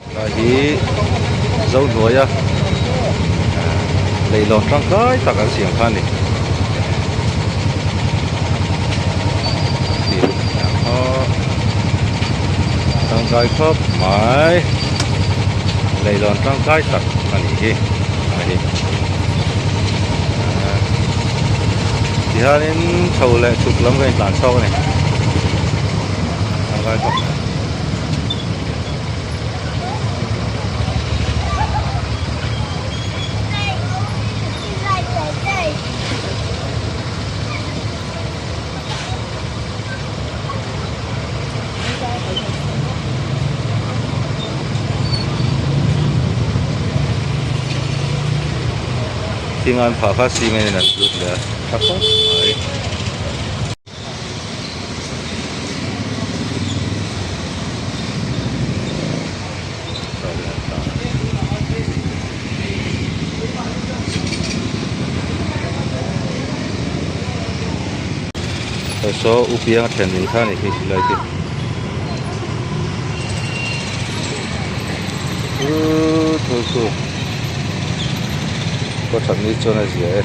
Helai hi Zohnuaia leihlawn tangkai tak an siam kha a ni. Tangkai khawp mai leihlawn tangkai tak a nih hi a hi tihianin chho leh chhuk lam kan intlan chhuak a ni tangkai khawp mai. Thing an phah kha cement in an zut leh a tha khawp mai. Saw u pianga then in kha a ni hi silai khi uuu thu chu khaw that ni chuan a zia e.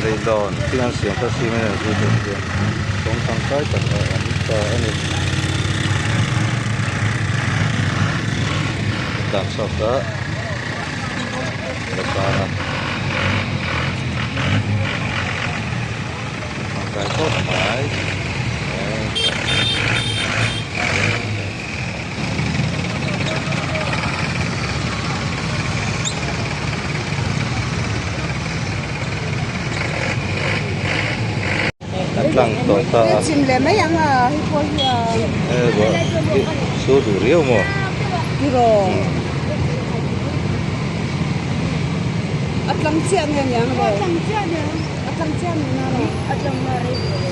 Leihlawn thil an siam kha cement an zut ang hian kawng tangkai tak a awm ta a ni. Tlan chhuak ta la tan a tangkai khawp mai. Kan tlang tawh ta a. Chim leh mai ang a hei pawh hi a. Hei ruah hi sur duh riau maw? Tiraw. A tlang chiah nge niang le? A tlang chiah niang. A tlang chiah ni na lo. A tlang na rei ve le.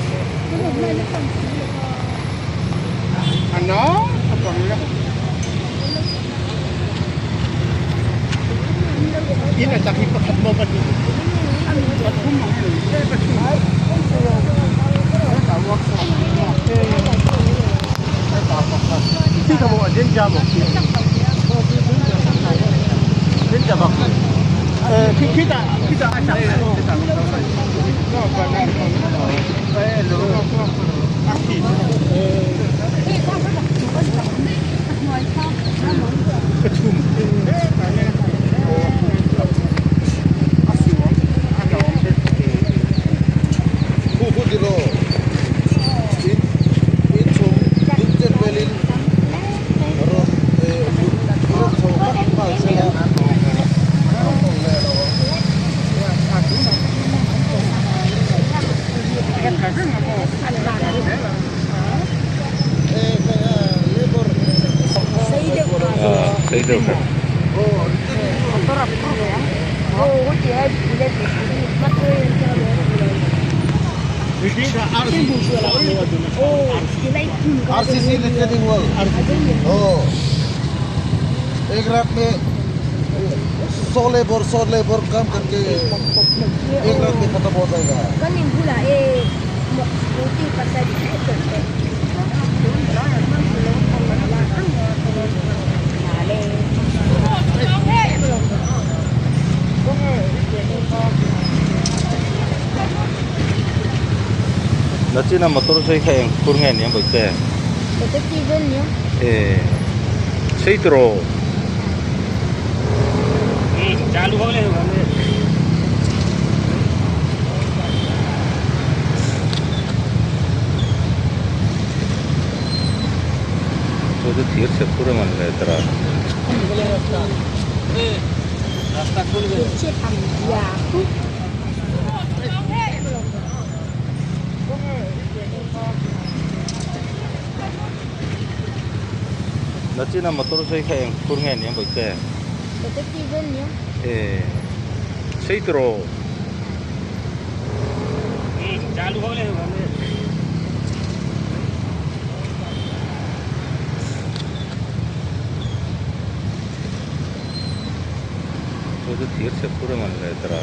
Sei deuh kha. एक रात में सौ लेबर सौ लेबर काम करके एक रात में खत्म हो जाएगा। Nachina motor sawi kha eng phur nge aniang bawihte? E sei tawh. Chu chu thir chhe phur a man ve tara. Nachina motor sawi kha eng phur nge aniang bawihte? E sei tawh. Chu chu thir chhe phur emaw ni le tara.